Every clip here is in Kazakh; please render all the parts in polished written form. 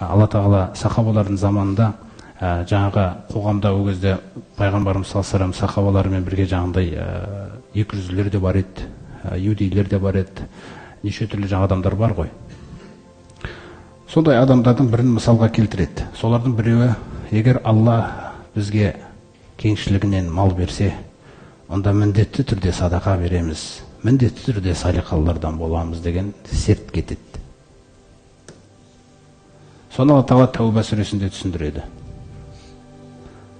Алла тағала сахабалардың заманында жаңағы қоғамда ол кезде пайғамбарымыз саллаллаху алейхи вассалам сахабаларымен бірге жаңағындай екі жүзділер де бар еді, иудейлер де бар еді, неше түрлі жаңа адамдар бар ғой. Сондай адамдардың бірін мысалға келтіреді. Солардың біреуі, егер Алла бізге кеңшілігінен мал берсе, онда міндетті түрде садақа береміз, міндетті түрде салиқалылардан боламыз деген серт кетеді. Соны Алла тағала Тәуба сүресінде түсіндіреді.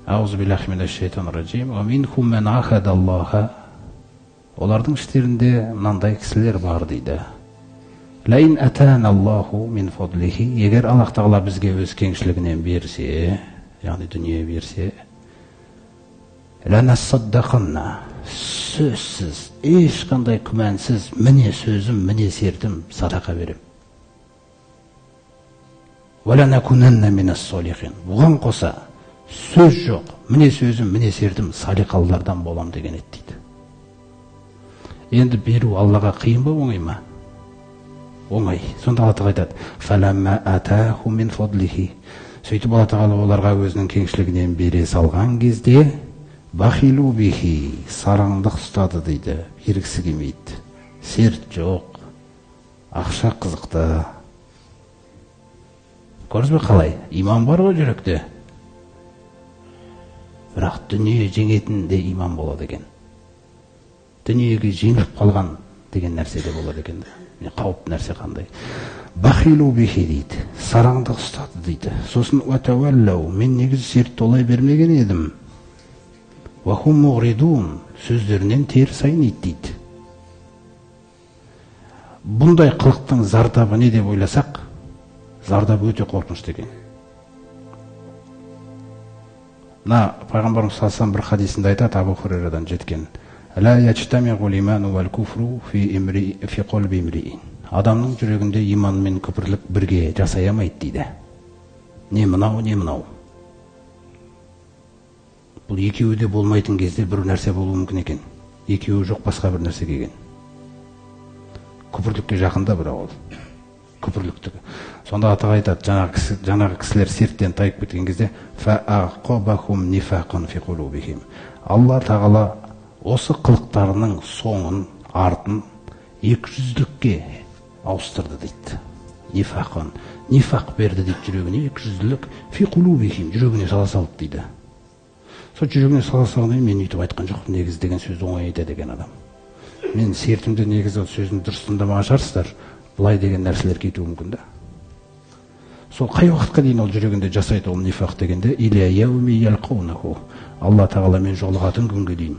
Аузу биллахи минаш шайтанир ражим. Ва минхум ман ахадаллаха. Олардың іштерінде мынандай кісілер бар дейді. Ләйн атаналлаху мин фадлихи. Егер Аллах тағала бізге өз кеңшілігінен берсе, яғни дүние берсе, ләнассаддақанна, сөзсіз, ешқандай күмәнсіз, міне сөзім, міне сертім, садақа берем. Бұған қоса сөз жоқ, міне сөзім, міне сертім, салиқалылардан болам деген еді дейді. Енді беру Аллаға қиын ба, оңай ма? Оңай. Сонда Алла тағала айтады: «Фаламма атаху мин фадлихи». Сөйтіп Алла тағала оларға өзінің кеңшілігінен бере салған кезде, бахилу бихи, сараңдық ұстады дейді, бергісі келмейді. Серт жоқ, ақша қызықты. Көрдіңіз бе қалай? Иман бар ғой жүректе. Бірақ дүние жеңетін де иман болады екен. Дүниеге жеңіліп қалған деген нәрсе де болады екен. Қауіпті нәрсе қандай? Бахилу бихи дейді, сараңдық ұстады дейді. Сосын уатауаллау, мен негізі сертті олай бермеген едім. Уахум муғридун, сөздерінен теріс айниды дейді. Бұндай қылықтың зардабы не деп ойласақ, зардабы өте қорқынышты екен. Мына пайғамбарымыз саллаллаху алейхи вассалам бір хадисінде айтады, Абу Хурайрадан жеткен: «Ла яджтамиғу лиману вал куфру фи қалби имриин». Адамның жүрегінде иман мен күпірлік бірге жасай алмайды дейді. Не мынау, не мынау. Бұл екеуі де болмайтын кезде бір нәрсе болуы мүмкін екен. Екеуі жоқ, басқа бір нәрсе келген. Күпірлікке жақында бірақ ол. Күпірліктігі. Сонда атаға айтады, жаңағы кісілер серттен тайып кеткен кезде, фаақабахум нифақун фи қулубихим. Алла тағала осы қылықтарының соңын, артын екіжүзділікке ауыстырды дейді. Нифақун, нифақ берді дейді жүрегіне, екіжүзділік фи қулубихим, жүрегіне сала салды дейді. Сол жүрегіне сала салғаннан кейін мен өйтіп айтқан жоқпын негізі деген сөзді оңай айтады екен адам. Мен сертімді негізі сөзін дұрыс тыңдамаған шығарсыздар, былай деген нәрселер кетуі мүмкін да. Сол қай уақытқа дейін ол жүрегінде жасайды ол нифақ дегенде, иля яуми ялқаунаху, Алла тағаламен жолығатын күнге дейін.